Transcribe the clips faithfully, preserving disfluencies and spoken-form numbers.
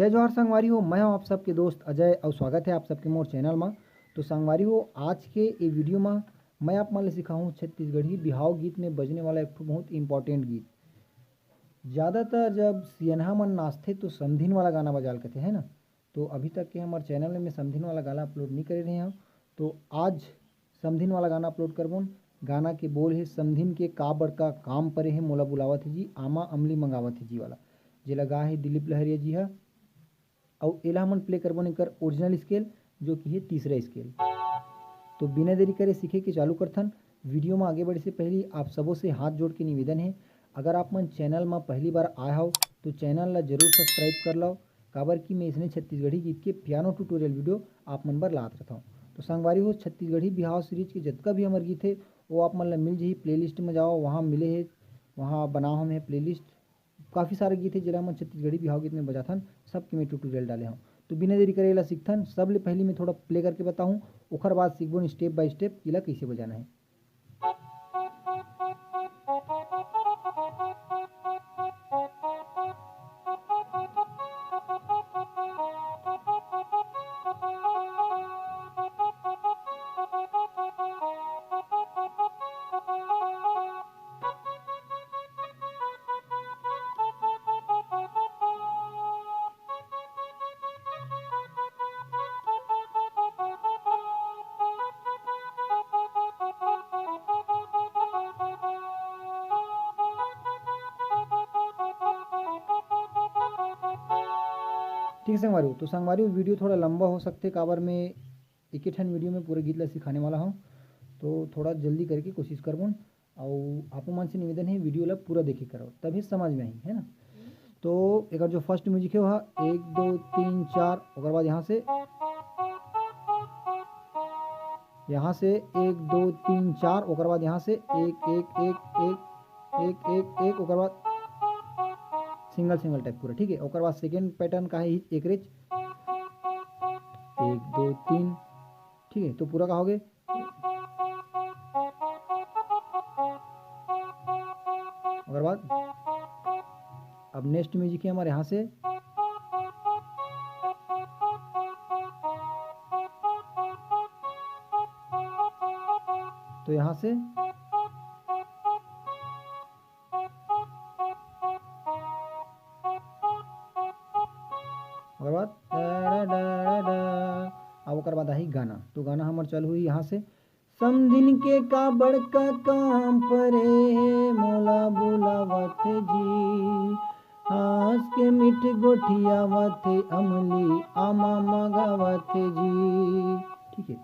जय जोहार संगवारी हो, मैं हूं आप सबके दोस्त अजय अउ स्वागत हे आप सबके मोर चैनल मा। तो संगवारी हो, आज के ये वीडियो मा मैं आप मन ल सिखाहूं छत्तीसगढ़ी बिहाव गीत में बजने वाला एक ठो बहुत इंपॉर्टेंट गीत। ज़्यादातर जब सियनहा मन नाचथे तो समधिन वाला गाना बजाल कथे, है ना? तो अभी तक के हमर चैनल में समधिन वाला गाना अपलोड नहीं करे रहे हंव, तो आज समधिन वाला गाना अपलोड करबोन। गाना के बोल हे, समधिन के का बड़का काम परे हे, मोला बुलावत हे जी, आमा अमली मंगावत हे जी वाला, जेला गा हे दिलीप लहरिया जी हा। अउ एला हमन प्ले करबोन एकर ओरिजिनल स्केल, जो कि हे तीसरा स्केल। तो बिना देरी करे सीखे के चालू करथन। वीडियो में आगे बढ़े से पहले आप सबों से हाथ जोड़ के निवेदन हे, अगर आप मन चैनल में पहली बार आए हव तो चैनल ला जरूर सब्सक्राइब कर लव, काबर कि मैं इसने छत्तीसगढ़ी गीत के पियानो ट्यूटोरियल वीडियो आप मन बर लात रहता हूँ। तो संगवारी हो, छत्तीसगढ़ी बिहाव सीरीज के जतका भी हमर गीत हे वो आप मन ला मिल जही। प्लेलिस्ट में जाओ, वहाँ मिले हे, वहाँ बनाओ हम हे प्लेलिस्ट। काफ़ी सारे गीत हे जेला हमन छत्तीसगढ़ी बिहाव गीत में बजाथन, सबके मैं ट्यूटोरियल डाले हूँ। तो बिना देरी करे एला सीखथन। सबले पहली मैं थोड़ा प्ले करके बताहूँ, ओखर बाद सीखबोन स्टेप बाय स्टेप कि एला कैसे बजाना है। ठीक है संगवारी हो, तो संगवारी हो, वीडियो थोड़ा लंबा हो सकथे, काबर में एक ही ठन वीडियो में पूरे गीत ला सिखाने वाला हूँ, तो थोड़ा जल्दी करके कोशिश करबोन। अउ आपो मन से निवेदन है, वीडियो ला पूरा देखे करो, तभी समझ में आही, है ना? तो एकर जो फर्स्ट म्यूजिक है, वह एक, दो, तीन, चार, ओकर बाद यहाँ से, यहाँ से एक, दो, तीन, चार, ओकर बाद यहाँ से एक, एक, एक, एक, एक, एक, एक, ओकर बाद सिंगल, सिंगल टाइप पूरा, ठीक है। ओकर बाद सेकेंड पैटर्न का है एकरेच, एक, दो, तीन, ठीक है। तो पूरा का हो गए। ओकर बाद अब नेक्स्ट म्यूजिक है हमारे यहाँ से, तो यहाँ से ओकर बाद टा, टा, टा, टा, टा। अब ओकर बाद आही गाना। तो गाना हमर चालू हुई यहाँ से, समधिन के का बड़का काम परे हे, मोला बुलावत जी, हंस के मीठ गोठियावत हे, अमली आमा मगावत जी। ठीक है,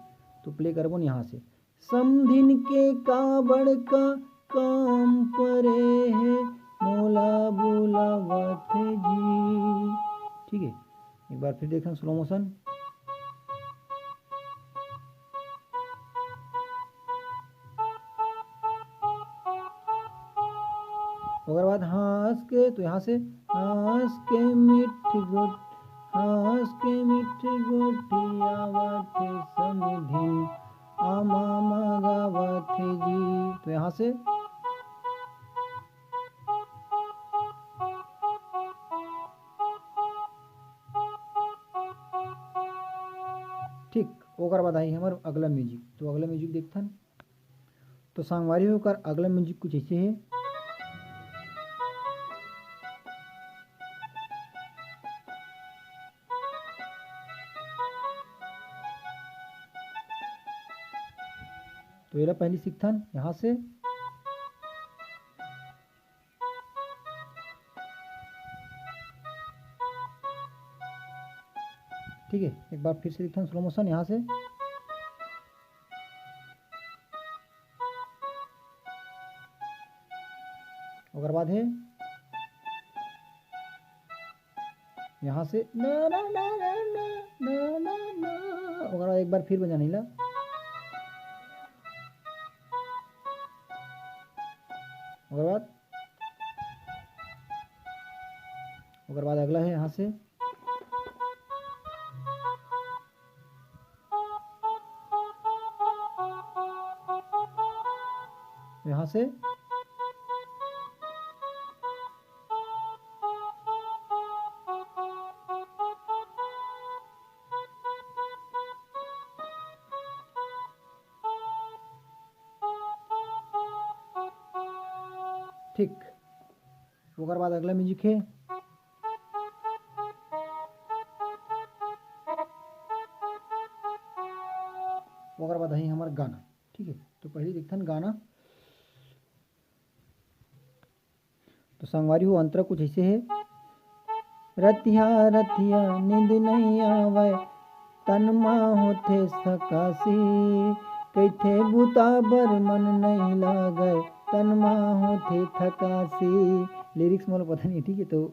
तो प्ले करबोन यहाँ से, समधिन के का बड़का काम परे हे, मोला बुलावत हे जी। ठीक है, एक बार फिर देखन स्लो मोशन। ओकर बाद हंस के, तो यहाँ से हंस के मीठ गोठ, हंस के मीठ गोठियावत हे समधिन, आमा मगावत हे जी। तो यहाँ से ठीक, ओकर बाद आही हमर अगला म्यूजिक। तो अगला म्यूजिक देखथन। तो संगवारी हो, ओकर अगला म्यूजिक कुछ ऐसे है। तो एला पहली सीखथन यहाँ से। ठीक है, एक बार फिर से सीखथन स्लो मोशन यहाँ से। ओकर बाद है यहाँ से ना, ना, ना, ओकर बाद एक बार फिर बजाना ला। ओकर बाद, ओकर बाद अगला है यहाँ से। यहाँ से। ठीक, ओकर बाद अगला म्यूजिक हे, ओकर बाद हे हमर गाना। ठीक है, तो पहले देखथन गाना। तो संगवारी हो, अंतरा कुछ ऐसे है। रतिहा रतिहा नींद नहीं आवे, तन मा होथे थकासी, कइथे बुता बर मन नहीं लागे, तन मा होथे थकासी। लिरिक्स मोला पता नहीं, ठीक है, तो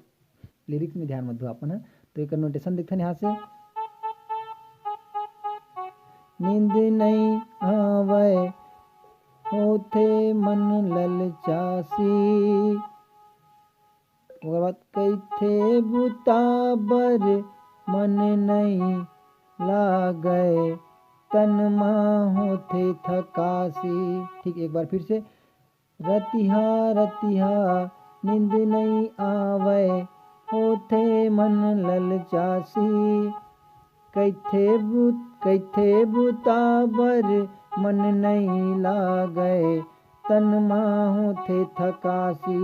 लिरिक्स में ध्यान मत दो अपन ह। तो एक नोटेशन देखथन यहाँ से, नींद नहीं आवे, होथे मन ललचासी। ओकर बाद कइथे बुता बर मन नहीं लागे, तन मा होथे थकासी। ठीक, एक बार फिर से, रतिहा रतिहा नींद नहीं आवे, होथे मन ललचासी, कइथे बुत कइथे बुता बर मन नहीं लागे, तन मा होथे थकासी।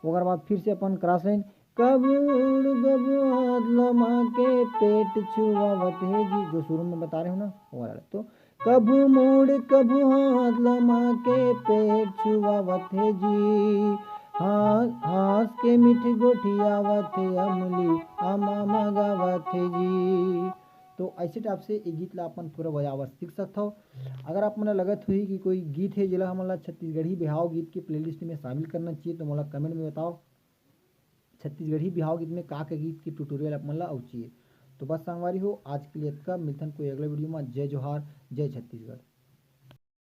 ओकर बाद फिर से अपन क्रॉस लाइन, कभू उड़ गभू हाथ लमा के पेट छुआवत हे जी, जो शुरू में बता रहे हो ना, वो वाला। तो कभू मुड़ कभू हाथ लमा के पेट छुआवत हे जी, हाँ, हाँस के मीठ गोठियावत हे अमली, अमा मगावत हे जी। तो ऐसे टाइप से ये गीत ला अपन पूरा बजावर सीख सकत हो। अगर आप मन ला लगत होही कि कोई गीत है जेला हमन ला छत्तीसगढ़ी बिहाव गीत के प्लेलिस्ट में शामिल करना चाहिए, तो मोला कमेंट में बताओ, छत्तीसगढ़ी बिहाव गीत में का का गीत के ट्यूटोरियल आप मन ला अउ चाहिए। तो बस संगवारी हो, आज के लिए इतना, मिलथन कोई अगला वीडियो में। जय जोहार, जय छत्तीसगढ़।